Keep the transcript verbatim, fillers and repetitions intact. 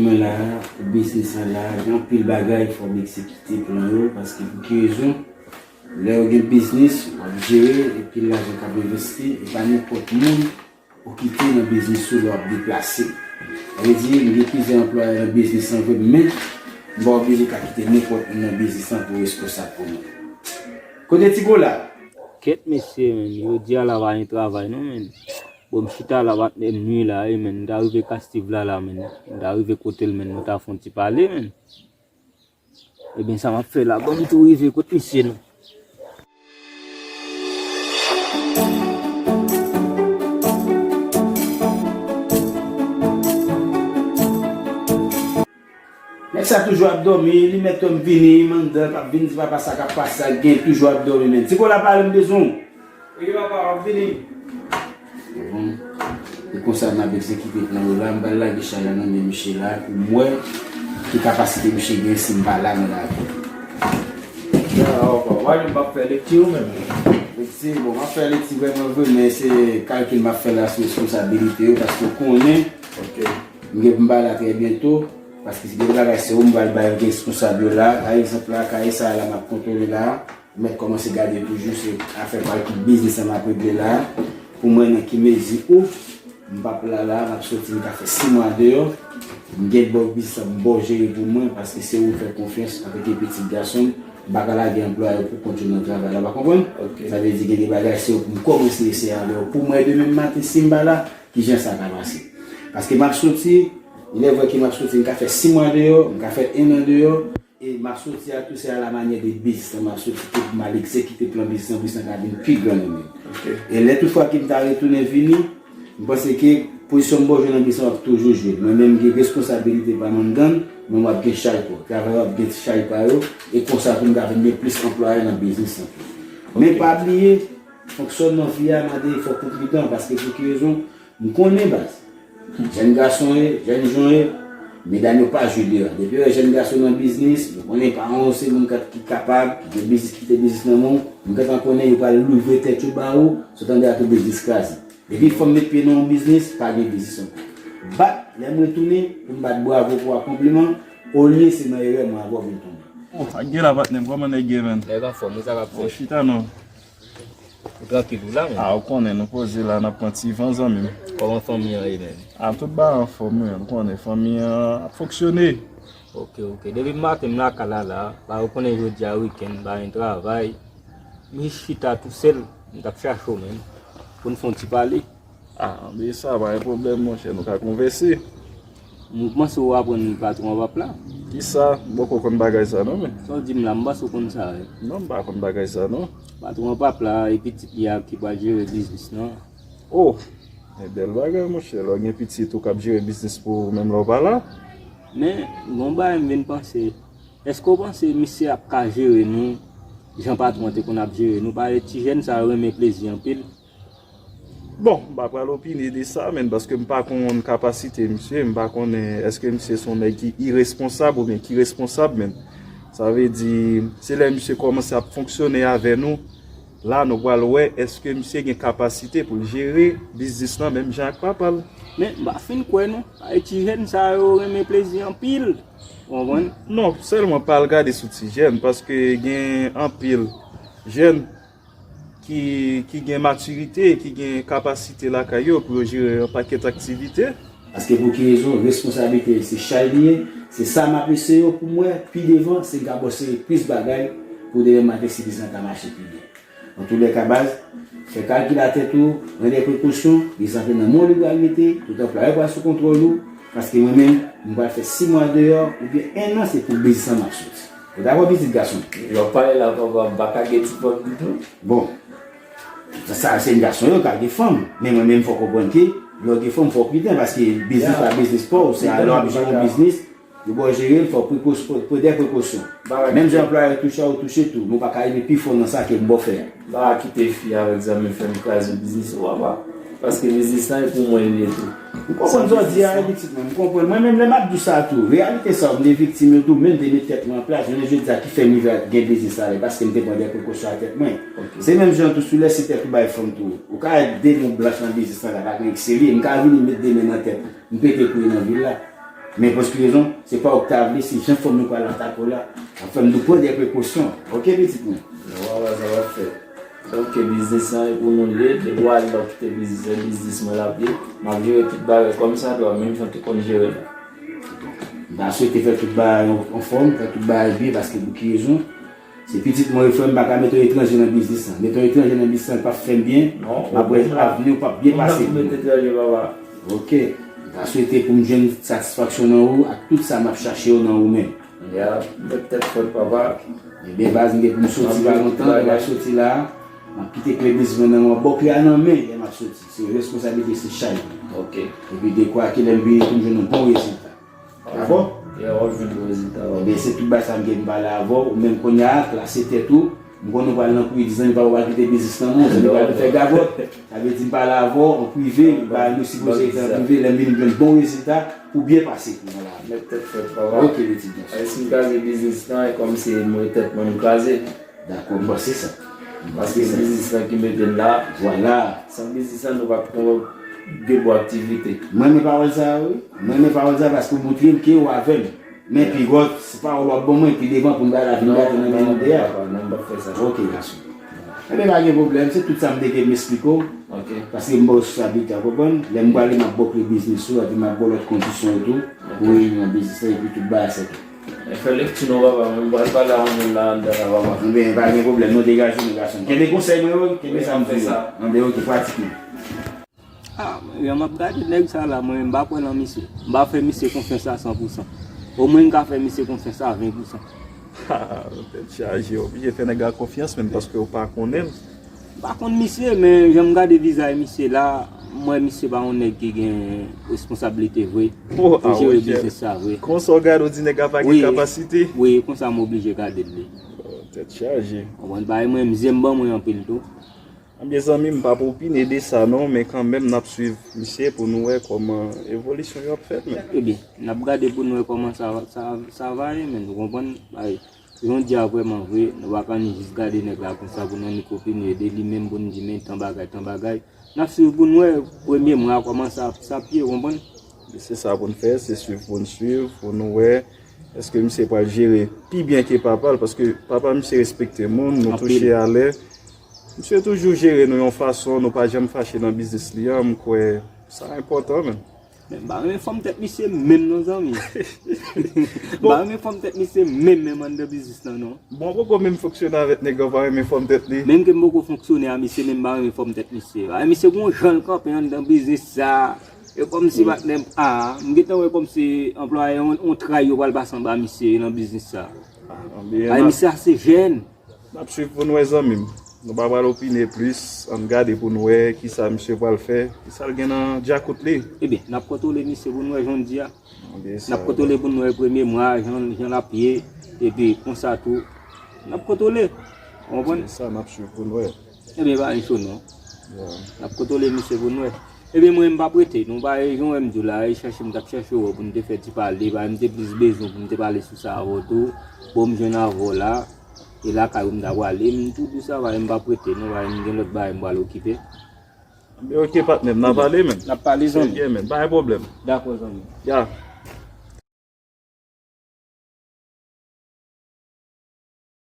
Mwen la, pou biznis lan la, gen anpil bagay fò m egzekite plan yo, paske pou ki rezon? Lè w gen biznis, w ap jere, gen pil lajan k ap envesti, e pa nenpòt moun ou kite nan biznis ou lè w ap deplase. Sa vle di, m gen plizyè anplwaye nan biznis lan vre, men m pa oblije ka kite nenpòt moun nan biznis lan pou responsab pou mwen. Kote Ti Gola? Kèt mesye, menn, jodi a la pa gen travay non, menn. Bon, m chita la, patnè m nwi la, wi, menn. M ta rive Kastiv la, la, menn. M ta rive kote l, menn. Nou ta fè yon ti pale, menn. Ebyen, sa m ap fè la, ban m tou rive kot misye, non. Nèg sa toujou ap dòmi, li mèt wè m vini, m anndan, l p ap vin di papa sa k ap pase, sa k gen, toujou ap dòmi, menn. Ti Gola, pale, m bezwen w. Wi, papa, m ap vini. Bon, e konsa n ap egzekite plan yo la, m pral lage chay la nan men misye la, pou m wè ki kapasite misye gen si m pa la nan lavi. Ya, papa, w pa di m p ap fè lekti ou menm. Lekti, bon, m ap fè lekti vrèman vre, men se kalkil m ap fè la sou responsabilite yo, paske w konnen, Ok. M gen pou m pale la trè byento, paske si gen de bagay se ou m pral bay responsab yo la. Pa egzanp la, kaye sa a la m ap kontwole la, ou mèt kòmanse gade toujou, se afè kalkil biznis la m ap regle la. Pou m wè nan ki mezi ou, m p ap la la, m ap soti, m ka fè sis mwa deyò. M gen bò biznis la, m bò jere pou mwen, paske se ou m fè konfyans antanke pitit gason m. M pa ka lage anplwaye pou kont yo nan travay la, pa konprann? Ok. Sa vle di gen de bagay se ou pou m kòmanse eseye avè w. Pou m wè demen maten, si m pa la, kijan sa ka pase. Paske m ap soti, ilèvrè ke m ap soti, m ka fè sis mwa deyò, m ka fè en an deyò, e m ap soti a tou, se a la manyè de biznis lan m ap soti tou pou m al egzekite plan biznis lan, biznis lan ka vin pi gran nan men m. Ok. E lè tout fwa ke m ta retounen vini, m panse ke pozisyon m bò jwe nan biznis lan w ap toujou jwe. Mwen menm m gen responsabilite pa m anndan l, men w ap gen chay pa w. Travayè w ap gen chay pa yo, e konsa tou m ka vin gen plis anplwaye nan biznis lan tou. Men Ok. pa bliye, fonksyònman vi a mande fòk ou pridan, paske pou ki rezon? M konnen baz. Jèn gason ye, jèn jan ye, medam yo pa jwe deyò. Depi yo wè jèn gason nan biznis, yo konnen paran yo se moun ka- ki kapab, ki gen biznis, ki kite biznis nan men w, m gentan konnen yo pral louvri tèt yo ba ou, si w tande a tou biznis kraze. Depi fanm met pye nan yon biznis, pa gen biznis ankò. Bat, lè m retounen, pou m bat bravo pou akonpliman, olye se nan erè mwen avè w vin tonbe. Oh, ak gen la patnè m, kòman nèg ye, menn? Nèg anfòm, wi, sa k ap Bon, fèt? Chita non. Ou trankil ou la, menn? Ah, ou konnen, nou poze la, n ap pran ti van, zanmi m. Kòman fanmi an ye, menn? Ah, tout bagay anfòm, wi, ou konnen, fanmi an ap fonksyone. Ok, ok. Depi maten, m lakay la, la, ba, ou konnen jodi a wikenn, pa gen travay. M jis chita tousèl, m t ap chache w, menn. Pou n fè yon ti pale. Ah, anben sa, pa gen pwoblèm, monchè, nou ka konvèse. M panse w aprann patwon an p ap la. Kisa? M poko konn bagay sa non, men. Sa w di m la, m panse w konn sa, wi. Non, m pa konn bagay sa non. Patwon an p ap la, e pitit li a ki pral jere biznis lan. Oh, men bèl bagay, monchè, lè w gen pitit ou k ap jere biznis pou ou, menm lè w pa la. Men, gon bagay m vin panse. Èske w panse misye ap ka jere nou jan patwon an te konn ap jere nou? Paske ti jèn sa yo renmen plezi anpil. Bon, m pa pral opine de sa, menn, paske m pa konn kapasite misye, m pa konnen èske misye se yon nèg ki iresponsab oubyen ki responsab, menn. Sa vle di, se lè misye kòmanse ap fonksyone avè nou, la nou pral wè èske misye gen kapasite pou l jere biznis lan menm jan ak papa l. Men, m pa fin kwè non, paske ti jèn sa yo renmen plezi anpil. Ou konprann? Non, sèlman pa al gade sou ti jèn, paske gen anpil jèn ki, ki gen matirite, ki gen kapasite lakay yo pou yo jere yon pakèt aktivite. Paske pou ki rezon? Responsablite se chay li ye, se sa m ap eseye pou m wè pi devan, si m ka bò sere plis bagay pou demen maten si biznis lan ka mache pi byen. Antoulèka baz, fè kalkil a tèt ou, pran de prekosyon, biznis lan nan men w li pral rete, tout anplwaye pral sou kontwòl ou, paske mwen menm, m pral fè sis mwa deyò, oubyen en an, se pou biznis lan m ap soti. Ou dakò, pitit gason? Lè w pale la, papa, m pa ka gen ti fanm ditou. Bon, sa, se gason yo ka gen fanm. Men mwen menm, fò w konprann ke lè w gen fanm, fò w priden, paske biznis pa biznis pa w, se a lè w ap jere yon biznis, ou ba w jere l, fò w prekos- pran de prekosyon. Menm jan anplwaye touche a, ou touche tou, men w pa ka rive pi fon nan sa ke m ba w fè a. M pa ka kite fi avèk zanmi fè m kraze biznis ou, papa. Paske biznis lan e pou mwen li ye tou. M konprann sa w di a, wi, pitit mwen, m konprann. Mwen menm, lè m ap di w sa tou, reyalite sa yo, m te viktim yo tou, men m te met tèt mwen an plas. Jounen jodi a, ki fè m rive gen biznis la, e paske m te pran de prekosyon a tèt mwen. Se menm jan tou, si w lèse tèt ou bay fanm tou, ou ka wè de men w blanch nan biznis lan, la pa gen ki serye. M ka vini met de men nan tèt, m pete kouri nan vil la. Men pou ki rezon, se pa ou ki ta vle, se jan fanmi yo pral atake w la. Sa fè m tou pran de prekosyon. Oke, pitit mwen. Non, papa, sa p ap fèt. Donk, biznis lan e pou nou l ye, depi w al la w kite biznis lan, biznis mwen l ap ye. M ap jere tout bagay kòmsadwa, menm jan w te konn jere l la. M ta swete fè tout bagay an, an fòm, fè tout bagay byen, paske pou ki rezon? Se pitit mwen yo, frè m, m pa ka mete yon etranje nan biznis lan. Mete yon etranje nan biznis lan, l p ap fè m byen. Non, m ap wè avni w p ap byen pase pou mwen. Mete etranje, papa. Oke. M ta swete pou m jwenn satisfaksyon nan ou ak tout sa m ap chache yo nan ou menm. Ya, mete tèt fòt, papa. Ebyen, baz, m gen pou m soti pa lontan, lè m ap soti la, m ap kite kle biznis mwen nan men w, bò kle a nan men lè m ap soti. Se responsablite, se chay. Oke. Epi dekwa ke lè m vini pou m jwenn yon bon rezilta. Dakò? Ya, w ap jwenn bon rezilta, papa. Ebyen, se tout bagay sa m gen pou m pale avè w, ou menm kounye a, klase tèt ou. M konnen w pral nan priye, di zanmi pa w pa kite biznis lan non, zanmi pa w fè gagòt. Sa vle di m pale avè w an prive, bagay nou sipoze rete an prive, lè m vini m jwenn bon rezilta pou byen pase pou mwen la. Mete tèt fòt, papa. Oke, pitit gason. Ay, si m kraze biznis lan, e kòmsi mwen tèt mwen m kraze. Dakò, m panse sa. M panse sa. Paske biznis lan ki mete m la. Vwala. San biznis lan, nou p ap gen bon aktivite. Mwen renmen pawòl sa a, wi. Mwen renmen pawòl sa a paske w montre m ke w avè m. Men pi wòt, se pawòl w ap ban mwen, pi devan pou n ba la vin gate nan men nou deyò. Non, papa, non, m p ap fè sa. Oke, gason. Ebyen, pa gen pwoblèm, se tout sa m te gen pou m esplike w. Oke. Paske m ba w responsablite a, w konprann? Lè m prale, m ap bòkle biznis ou, epi m ap ba w lòt kondisyon yo tou, pou w reyini nan biznis la, epi tout bagay sèt. E fè lekti non, papa, mwen m pral pale a yon moun la anndan la, papa. Ebyen, pa gen pwoblèm, nou degaje nou, gason. Kenbe konsèy mwen yo, kenbe sa m di yo. Anben, oke, pratikman. Ah, men jan m ap gade nèg sa la, mwen, m pa kwè nan misye. M pa fè misye konfyans a san pou san. Omwen, m ka fè misye konfyans a ven pou san. Tèt chaje, oblije fè nèg la konfyans, menm paske ou pa konnen l. M pa konn misye, men jan m gade vizaj misye la, m wè misye pa yon nèg ki gen responsablite vre pou jere biznis sa vre. Konsa w gade, w di nèg la pa gen kapasite? Wi, konsa m oblije gade l, wi. Tèt chaje. Konprann, paske mwen, m zen ban mwen anpil tou. Ebyen, zanmi m, m p ap opine de sa non, men kanmenm n ap swiv misye pou nou wè kòman evolisyon yo ap fèt, men. Ebyen, n ap gade pou nou wè kòman sa, sa, sa va ye, men, ou konprann? Ay, jodi a vrèman vre, nou pa ka ni jis gade nèg la konsa pou nou annik opine de li menm pou n di men tan bagay, tan bagay. N ap swiv pou n wè premye mwa kòman sa, sa ap ye, ou konprann? Se sa pou n fè, se swiv pou n swiv, pou nou wè èske misye pral jere pi byen ke papa l, paske papa misye respekte moun, nou touche alè. Misye toujou jere nou yon fason, nou pa janm fache nan biznis li an, m kwè sa enpòtan, men. Men m pa renmen fòm tèt misye menm non, zanmi. M pa renmen fòm tèt misye menm, menm anndan biznis lan non. Bon, poko menm fonksyone avèk nèg la, w pa renmen fòm tèt li. Menm ke m poko fonksyone a misye, men m pa renmen fòm tèt misye. Paske misye gon jan l kanpe anndan biznis sa. E kòmsi patnè m, a, m gentan wè kòmsi anplwaye, on, on tray yo pral pase anba misye nan biznis sa. Paske misye ase jèn. N ap swiv pou n wè, zanmi m. Nou pa pral opine plis, ann gade pou n wè kisa misye pral fè, kisa l gen nan djakout li. Ebyen, n ap kontwole misye pou n wè jan l di a. N ap kontwole pou n wè premye mwa, jan, jan l ap ye, epi konsa tou, n ap kontwole. Ou konprann? Se sa, n ap swiv pou n wè. Ebyen, pa gen cho non. N ap kontwole misye pou n wè. Ebyen, mwen, m p ap rete. Nou pa jan w wè m di w la, e chache m t ap chache w pou n te fè ti pale, paske m te plis bezwen pou m te pale sou sa avè w tou. Bon, m jwenn avè w la, e lakay ou m ta prale, m tou di w sa, paske m p ap rete non, paske m gen lòt bagay m pral okipe. Ebyen, oke, patnè m, n a pale, men. N ap pale, zanmi. Ebyen, men, pa gen pwoblèm. Dakò, zanmi. Ya.